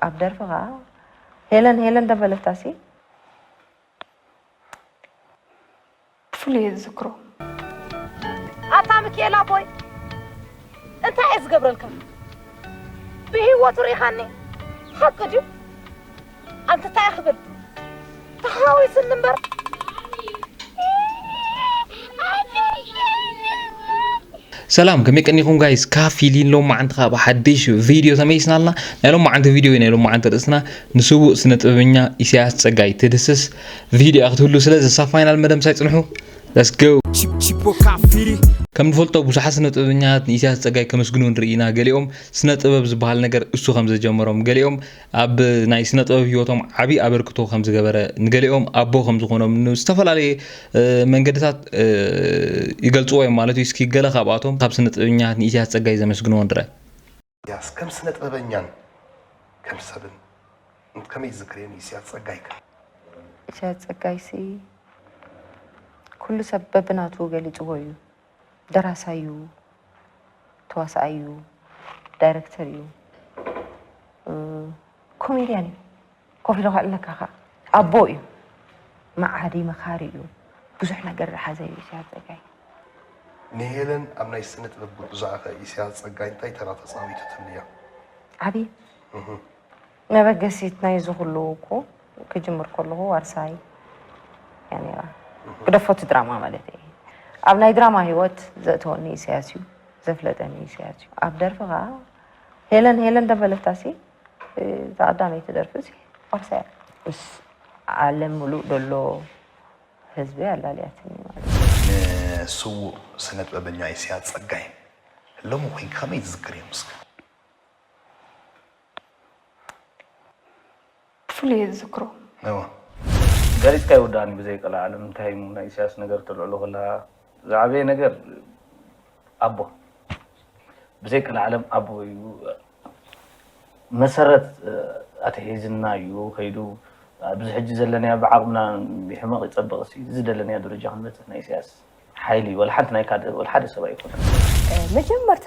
ኣብ ደርፊ ኸዓ ሄለን ሄለን ደበለታሲ ብፍሉይ እየ ዝዝክሮ። ኣታ ሚኪኤል ኣቦይ፣ እንታይ እየ ዝገብረልካ? ብህይወቱ ርኢኻኒ? ሓቂ ድዩ? ኣንተ እንታይ እየ ክብል? ተሓዋዊስኒ እምበር። ሰላም፣ ከመይ ቀኒኹም ጋይስ? ካፊሊን ሎም መዓንቲ ካብ ሓድሽ ቪድዮ ተመይስናልና። ናይ ሎም መዓንቲ ቪድዮ፣ ናይ ሎም መዓንቲ ርእስና ንስዉእ ስነ ጥበበኛ ኢሳያስ ጸጋይ ትድስስ ቪድዮ ክትህሉ። ስለዚ ሳብ ፋይናል መደምሳይ ጽንሑ። Let's go። ከም ንፈልጦ ብዙሓት ስነ ጥበበኛታት ንኢሳያስ ጸጋይ ከመስግኑ ንርኢ ኢና። ገሊኦም ስነ ጥበብ ዝበሃል ነገር እሱ ከም ዘጀመሮም፣ ገሊኦም ኣብ ናይ ስነ ጥበብ ህይወቶም ዓቢ ኣበርክቶ ከም ዝገበረ፣ ንገሊኦም ኣቦ ከም ዝኾኖም፣ ንዝተፈላለየ መንገድታት ይገልጽዎ እዮም ማለት እዩ። እስኪ ገለ ካብኣቶም ካብ ስነ ጥበበኛታት ንኢሳያስ ጸጋይ ዘመስግንዎ ንርኣ። ኢሳያስ ከም ስነ ጥበበኛን ከም ሰብን ከመይ ትዝክርዮ ንኢሳያስ ጸጋይ ከ? ኢሳያስ ጸጋይሲ ኩሉ ሰብ በብናቱ ገሊጽዎ እዩ። ደራሳይ እዩ፣ ተዋሳኣይ እዩ፣ ዳይረክተር እዩ፣ ኮሜድያን እዩ። ኮፍ ኢሉ ከዕልለካ ከኣ ኣቦ እዩ። መዓዲ መኻሪ እዩ። ብዙሕ ነገር ዝሓዘ እዩ ኢሳያስ ጸጋይ። ንሄለን ኣብ ናይ ስነ ጥበብ ጉዕዞኣ ከ ኢሳያስ ጸጋይ እንታይ ተራ ተጻዊቱ ትብልያ? ዓቢ መበገሲት ናይዚ ኩሉ እኮ ክጅምር ከለኹ ዋርሳይ እያ ነይራ። ግደፎ እቲ ድራማ ማለት እየ። ኣብ ናይ ድራማ ህይወት ዘእተወኒ ኢሳያስ እዩ፣ ዘፍለጠኒ ኢሳያስ እዩ። ኣብ ደርፊ ኸዓ ሄለን ሄለን ደበለታሲ እዛ ቀዳመይቲ ደርፊ እዚ ዋርሳይ እያ። ምስ ዓለም ምሉእ ደሎ ህዝቢ ኣላልያትኒ ማለት እዩ። ንስዉእ ስነ ጥበበኛ ኢሳያስ ጸጋይ ሎሚ ኮይንካ ከመይ ትዝክርዮም እስከ? ብፍሉይ እየ ዝዝክሮ። እወ። ገሊጽካ ኣይውዳእን እዩ ብዘይ ቀልዓለም እንታይ እሞ ናይ ኢሳያስ ነገር ተልዕሎ ከለኻ ዝዓበየ ነገር ኣቦ ብዘይ ቀልዓለም ኣቦ እዩ መሰረት ኣትሒዝና እዩ ከይዱ ኣብዚ ሕጂ ዘለናዮ ብዓቕምና ይሕመቕ ይጸብቕ ዝደለናዮ ደረጃ ክንበጽሕ ናይ ኢሳያስ ሓይሊ እዩ ወላ ሓንቲ ናይ ካልእ ወላ ሓደ ሰብ ኣይኮነን። መጀመርታ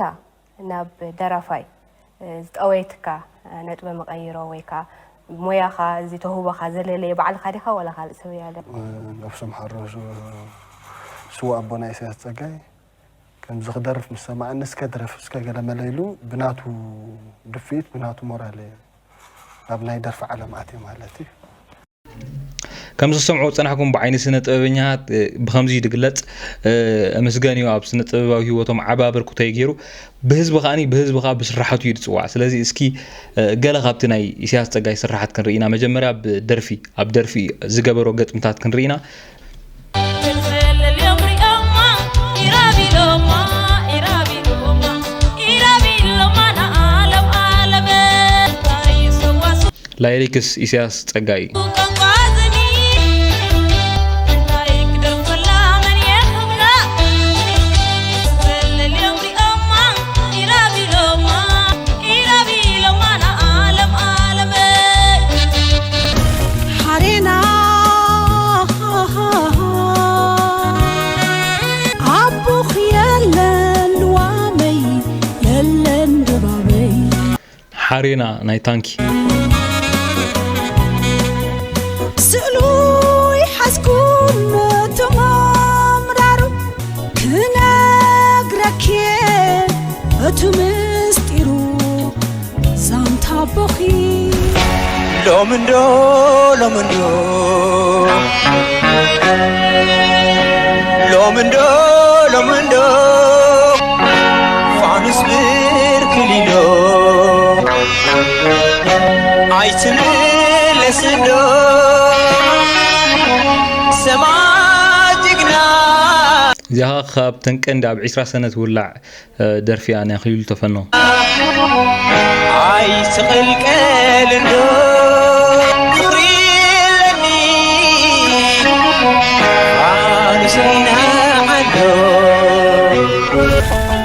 ናብ ደራፋይ ዝጠወየትካ ነጥበ መቐይሮ ወይ ከዓ ሞያኻ እዚ ተውህቦኻ ዘለለየ ባዕልኻ ዲኻ ዋላ ካልእ ሰብ እያ ገለ? ነብሶም ሓሮ ስዉእ ኣቦና ኢሳያስ ጸጋይ ከምዚ ክደርፍ ምስ ሰማዓኒ እስከ ድረፍ እስከ ገለ መለ ኢሉ ብናቱ ድፍኢት ብናቱ ሞራል ናብ ናይ ደርፊ ዓለም ኣትየ ማለት እዩ። ከምዚ ክትሰምዕዎ ዝጸናሕኩም ብዓይኒ ስነ ጥበበኛታት ብኸምዚ እዩ ዝግለጽ። ኣመስጋኒዮ ኣብ ስነ ጥበባዊ ህይወቶም ዓቢ ኣበርክቶ እዩ ገይሩ። ብህዝቢ ከኣ ብህዝቢ ከኣ ብስርሓቱ እዩ ዝጽዋዕ። ስለዚ እስኪ ገለ ካብቲ ናይ ኢሳያስ ጸጋይ ስርሓት ክንርኢ ኢና። መጀመርያ ብደርፊ ኣብ ደርፊ ዝገበሮ ገጥምታት ክንርኢ ኢና። ላይሪክስ ኢሳያስ ጸጋይ። ሓሬና ኣቦኺ የለን ልዋመይ የለን ድባበይ። ሓሬና ናይ ታንኪ። ስእሉ ይሓዝኩም እቶም ኣምራሩ ክነግረኪ እቲ ምስጢሩ ዛንታ ኣቦኺ። ሎሚ እንዶ ሎሚ እንዶ ሎሚ እንዶ ሎሚ እንዶ ፋኑስ ብርክሊሎ ኣይትምለስ እንዶ ሰማይ ጅግና። እዚኣ ካብ ተን ቀንዲ ኣብ ዒስራ ሰነ ትውላዕ ደርፊ እያ ናይ ኣኽሊሉ ተፈኖ። ኣይትቕልቀል እንዶ ፍቕሪ ኣለኒ ኣንስሪና ዓዶ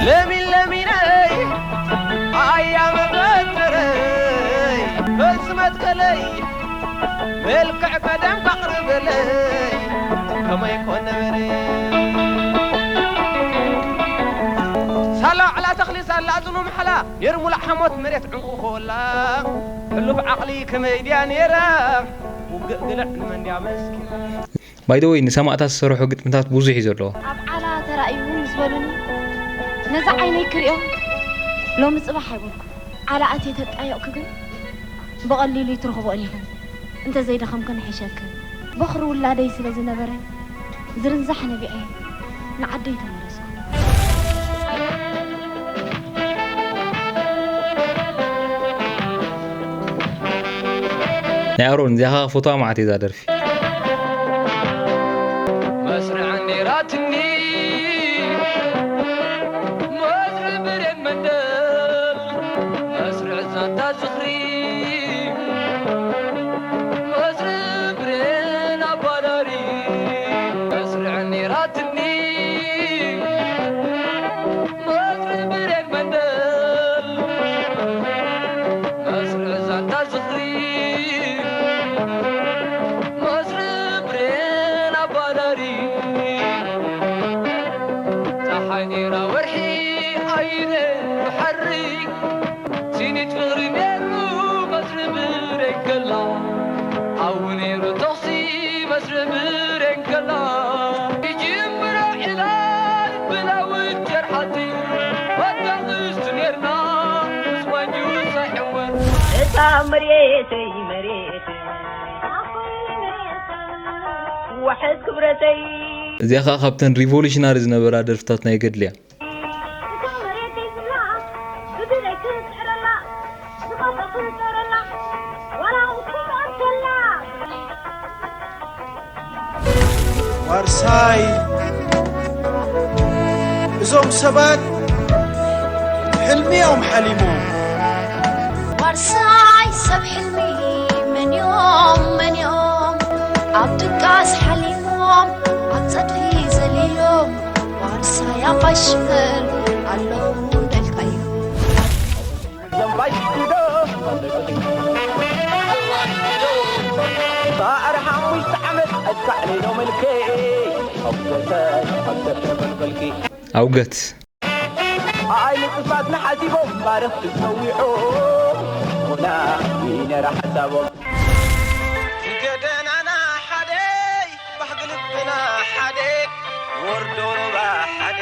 ለሚን ለሚነይ ኣያ መበደረይ በዚ መትከለይ መልክዕ ቀደም ካቕርበለይ ከመይ ኮን ነበረ ሳላ ዕላ ተኽሊ ላዝኑ ምሓላ ነይሩ ሙሉእ ሓሞት መሬት ዕንቁ ከወላ ሕሉፍ ዓቕሊ ከመይ ድያ ነይራ ውግእ ግልዕ ንመን ድያ መስኪና። ባይ ዘ ወይ ንሰማእታት ዝሰርሖ ግጥምታት ብዙሕ እዩ ዘለዎ። ኣብ ዓላ ተራእዩ ምስ በሉኒ ነዚ ዓይነይ ክሪኦ ሎሚ ጽባሕ ኣይበልኩ። ዓላ ኣትየ ተጣየቕኩ ግን ብቐሊሉ ኣይትረኽብኦን ኢኽን። እንተ ዘይደኸምክን ይሕሸክን። በኹሪ ውላደይ ስለ ዝነበረ ዝርንዛሕ ነቢዐ ንዓደይ ተመለስኩ። ናይ ኣሮን እዚኣ ኸዓ ፎቶዋ መዓት እየ እዛ ደርፊ። መስርዕ ነይራትኒ መስርዕ ብሬን መንደር መስርዕ ዛንታ ዝኽሪ መስርዕ ብሬን ኣባዳሪ መስርዕ ነይራትኒ መስርዕ ብሬን መንደር መስርዕ ዛንታ ዝኽሪ መስርዕ ብሬን ኣባዳሪ ጸሓይ ነይራ ወርሒ ኣይነ ባሕሪ ሲኒት ፍቕሪ ነይሩ መስርዕ ብሬን ከላ ሓዊ ነይሩ ተኹሲ መስርዕ ብሬን ከላ ይጅምሮ ዕላል ብላውት ጀርሓቲ ወጣቕስቱ ነይርና ምስ ዋንጁ ሳይዕወት እታ መሬተይ መሬተይ ዋሕስ ክብረተይ እዚኣ ኸዓ ካብተን ሪቮሉሽናሪ ዝነበራ ደርፍታት ናይ ገድሊ እያ። እታ መሬተይ ዝብላ ብግደይ ክስዕረላ ዝኸፈ ክምጠረላ ዋላ እውን ክምዖት ከላ ዋርሳይ እዞም ሰባት ሕልሚ እዮም ሓሊሞም። ዋርሳይ ሰብ ሕልሚ መን እዮም መን እዮም ኣብ ድቃስ ሓሊሞም ኣብ ጸድፊ ዘልዮም ዋርሳይ ኣባይ ሽመል ኣለዉ እንዳልካዮ። ዘንባይ ዶ ባዕሪ ሓሙሽተ ዓመት ኣድካዕኒ ዶ መልከ ኣውገተ ኣውገተ መልበልኪ ኣውገት ኣይ ንጥፋት ንሓሲቦም ባርኽ ትጸዊዖ ሆና ይነራ ሓሳቦም ገደናና ሓደ ባህጊ ልብና ሓደ ወርዶ ሮባ ሓደ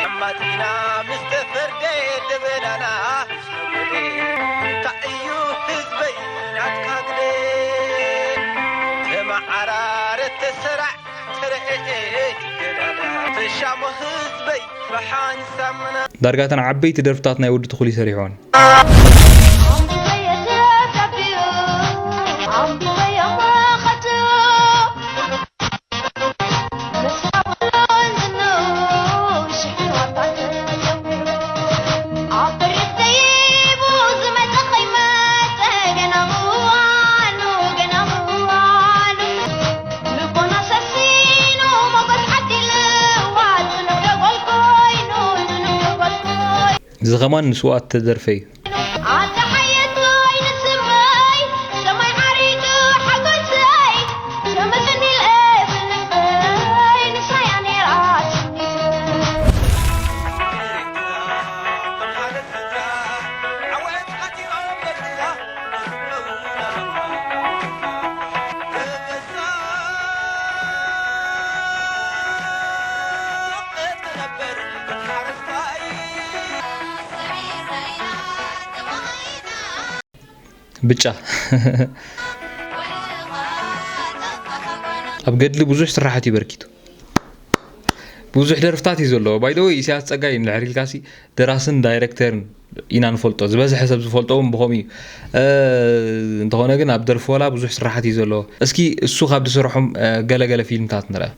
ኣማቲና ምስ ተፈርደ ደበናና ምስ ተጎደ እንታይ እዩ ህዝበይ ናትካ ግደ ተመዓራረ ተሰራዕ ተረኤ ገዳዳ ተሻሞ ህዝበይ ፈሓን ሳምና ዳርጋ እተን ዓበይቲ ደርፍታት ናይ ወዲ ትኹል ይሰሪሖን። እዚ ኸማን ንስውኣት ተደርፈ እዩ። ብጫ ኣብ ገድሊ ብዙሕ ስራሓት እዩ በርኪቱ። ብዙሕ ደርፍታት እዩ ዘለዎ። ባይ ዘ ወይ ኢሳያስ ጸጋይ እንድሕር ኢልካሲ ደራስን ዳይረክተርን ኢና ንፈልጦ። ዝበዝሐ ሰብ ዝፈልጦ እውን ብኸምኡ እዩ። እ፣ እንተኾነ ግን ኣብ ደርፊ ወላ ብዙሕ ስራሓት እዩ ዘለዎ። እስኪ እሱ ካብ ዝሰርሖም፣ እ፣ ገለገለ ፊልምታት ንርአ።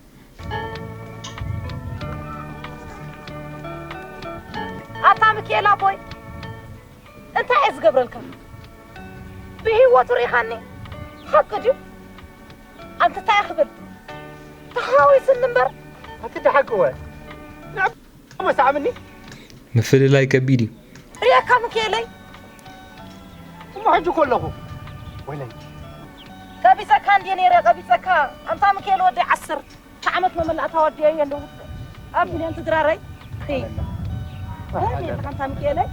ኣታ ሚኪኤል ኣቦይ እንታይ እየ ዝገብረልካ? ብህይወቱ ርኢኻኒ? ሓቂ ድዩ? ኣንቲ እንታይ እየ ክብል? ተሓዋዊስኒ እምበር። ኣንቲ ደሓቂ ወ ንዕሞ ሰዓብኒ። ምፍልላይ ከቢድ እዩ። ርኢኻ ሚኪኤለይ? እሞ ሕጂ እኮ ኣለኹ። ወይለይ። ቀቢጸካ እንድየ ነይረ፣ ቀቢጸካ። ኣንታ ሚኪኤል ወደይ ዓሰርተ ዓመት መመላእታ ወዲኤዮ ኣለኹ። ኣብ ሚልዮን ትድራረይ። ኺ። ኣንታ ሚኪኤለይ?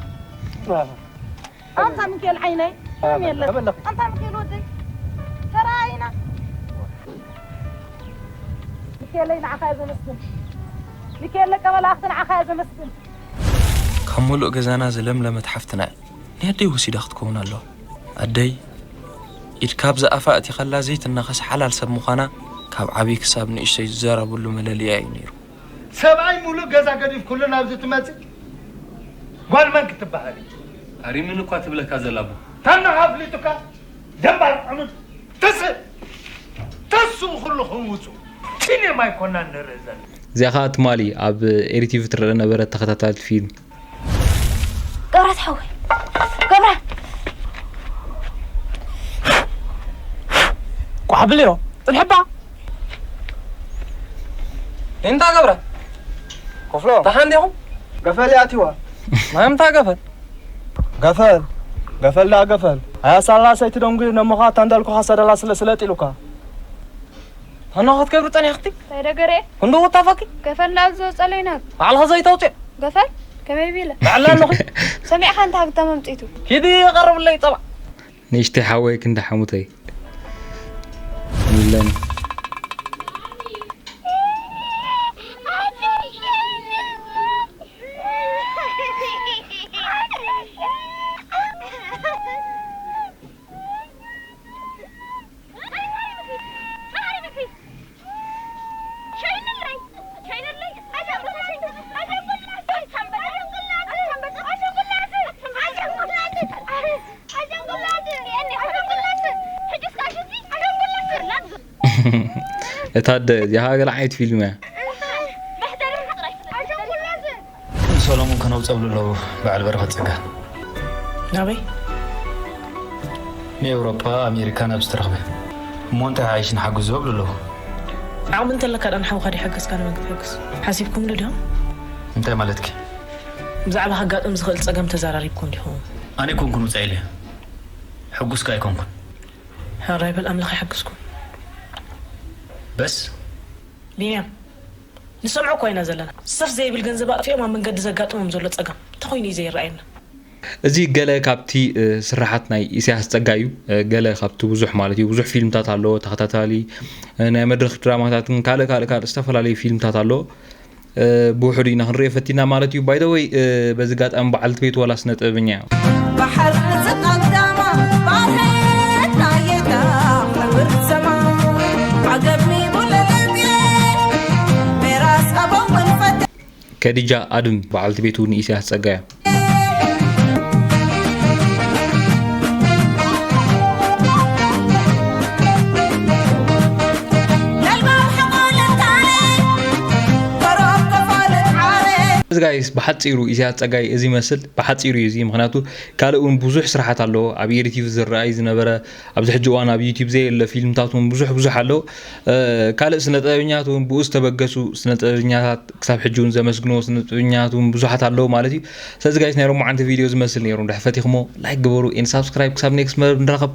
ኣንታ ሚካኤል ዓይነይ፣ ኣበለኽ። ኣንታ ሚካኤል ወደይ፣ ተራእይና። ሚካኤለይ ንዓኻ እየ ዘመስግን። ሚካኤል ደቀ መላእኽቲ ንዓኻ እየ ዘመስግን። ካብ ሙሉእ ገዛና ዝለምለመት ሓፍትና እያ። ናይ ኣደይ ወሲዳ ክትከውን ኣለዋ። ኣደይ፣ ኢድካ ኣብ ዝኣፋ ኣእቲኻላ ዘይትናኸስ ሓላል ሰብ ምዃና ካብ ዓብዪ ክሳብ ንእሽተይ ዝዘረብሉ መለለይኣ እዩ ነይሩ። ሰብኣይ ሙሉእ ገዛ ገዲፍኩሉ ናብዚ ትመጽእ? ጓል መን ክትበሃል? ኣሪምን እኳ ትብለካ ዘላ ኣቦ። ታናኻ ኣፍሊጡካ? ደንባር ዕኑድ። ተስእ! ተስኡ ኩልኹም ውጹ። ሲኔማ ኣይኮናን ንርኢ ዘለና። እዚኣ ኸኣ ትማሊ ኣብ ኤሪ ቲቪ ትረአ ነበረት ተኸታታሊት ፊልም። ገብረ ሓወይ፣ ገብረ። ቋሕ ብልዮ፣ ጽንሕባ። እንታ ገብረ? ኮፍሎ። ደሓን ዲኹም? ገፈል ይኣትዋ። ማይ ምንታ ገፈል? ገፈል፣ ገፈል ደኣ ገፈል። ኣያ ሳላ ሰይቲ ደንጉ ነሞኻ እታ እንዳልኩኻ ሰደላ ስለ ስለጥ ኢሉካ። ኣነ ክትገብሪ ጸኒሕክቲ? እንታይ ደገረ? ክንዶ ወታፋኪ? ገፈል ናብ ዝወጸለይ ናብ። ባዕልኻ ዘይተውጽእ? ገፈል? ከመይ ቢለ? ባዕላ ኣለኹ። ሰሚዕኻ እንታይ ሃብታ መምጺቱ? ሂዲ ቀርብለይ ጸባ። ንእሽተይ ሓወይ ክንዲ ሓሙተይ። ሚለን። እታ ኣደ እዚኣ ገለ ዓይነት ፊልም እያ። ሰሎሞን ከነውፀብሉ ኣለዉ በዓል በረኸት ፀጋ። ናበይ? ንኤውሮጳ ኣሜሪካ ናብ ዝተረኽበ። እሞ እንታይ ሓይሽ ንሓግዞ እብሉ ኣለዉ። ዓቕሚ እንተለካ ዳ ንሓውኻ ዶ ሓገዝካ ንመን ክትሕግዝ? ሓሲብኩምሉ ዲኹም? እንታይ ማለትኪ? ብዛዕባ ከጋጥም ዝኽእል ጸገም ተዘራሪብኩም ዲኹም? ኣነ ኣይኮንኩን ውጻእ ኢለ። ሕጉስ ከኣ ኣይኮንኩን። ሕራይ በል ኣምላኽ ይሓግዝኩም። በስ? ቢንያም፣ ንሰምዖ እኳ ኢና ዘለና። ሰፍ ዘይብል ገንዘብ ኣጥፊኦም ኣብ መንገዲ ዘጋጥሞም ዘሎ ጸገም እንተኾይኑ እዩ ዘይረኣየና። እዚ ገለ ካብቲ፣ እ፣ ስርሓት ናይ ኢሳያስ ጸጋይ እዩ። እ፣ ገለ ካብቲ ብዙሕ ማለት እዩ። ብዙሕ ፊልምታት ኣለዎ፣ ተኸታታሊ፣ እ፣ ናይ መድረኽ ድራማታትን ካልእ፣ ካልእ፣ ካልእ ዝተፈላለዩ ፊልምታት ኣለዎ። እ፣ ብውሕዱ ኢና ክንሪኦ ፈቲና ማለት እዩ። By the way፣ እ፣ በዚ ኣጋጣሚ በዓልቲ ቤት ዋላ ስነ ጥበበኛ እያ። ባሕር ዝቐደማ ባርሄት ናየታ ሕብር ሰማ ዓገብኒ ቡለለትየ ሜራስ ኣበውን ፈተ ከዲጃ ኣድም በዓልቲ ቤቱ ንኢሳያስ ጸጋይ እያ። እዚ ጋይስ ብሓጺሩ ኢሳያስ ጸጋይ እዚ ይመስል፣ ብሓጺሩ እዩ እዚ። ምኽንያቱ ካልእ እውን ብዙሕ ስራሓት ኣለዎ ኣብ ኤሪ ቲቪ ዝረኣይ ዝነበረ፣ ኣብዚ ሕጂ እዋን ኣብ ዩቲዩብ ዘየለ ፊልምታት እውን ብዙሕ ብዙሕ ኣለዎ። እ፣ ካልእ ስነ ጥበበኛታት እውን ብኡ ዝተበገሱ ስነ ጥበበኛታት ክሳብ ሕጂ እውን ዘመስግንዎ ስነ ጥበበኛታት እውን ብዙሓት ኣለዉ ማለት እዩ። ስለዚ ጋይስ ናይ ሎማዓንቲ ቪድዮ ዝመስል ነይሩ። እንድሕር ፈቲኽሞ ላይክ ግበሩ፣ ኤን ሳብስክራይብ። ክሳብ ኔክስት መደብ ንራኸብ።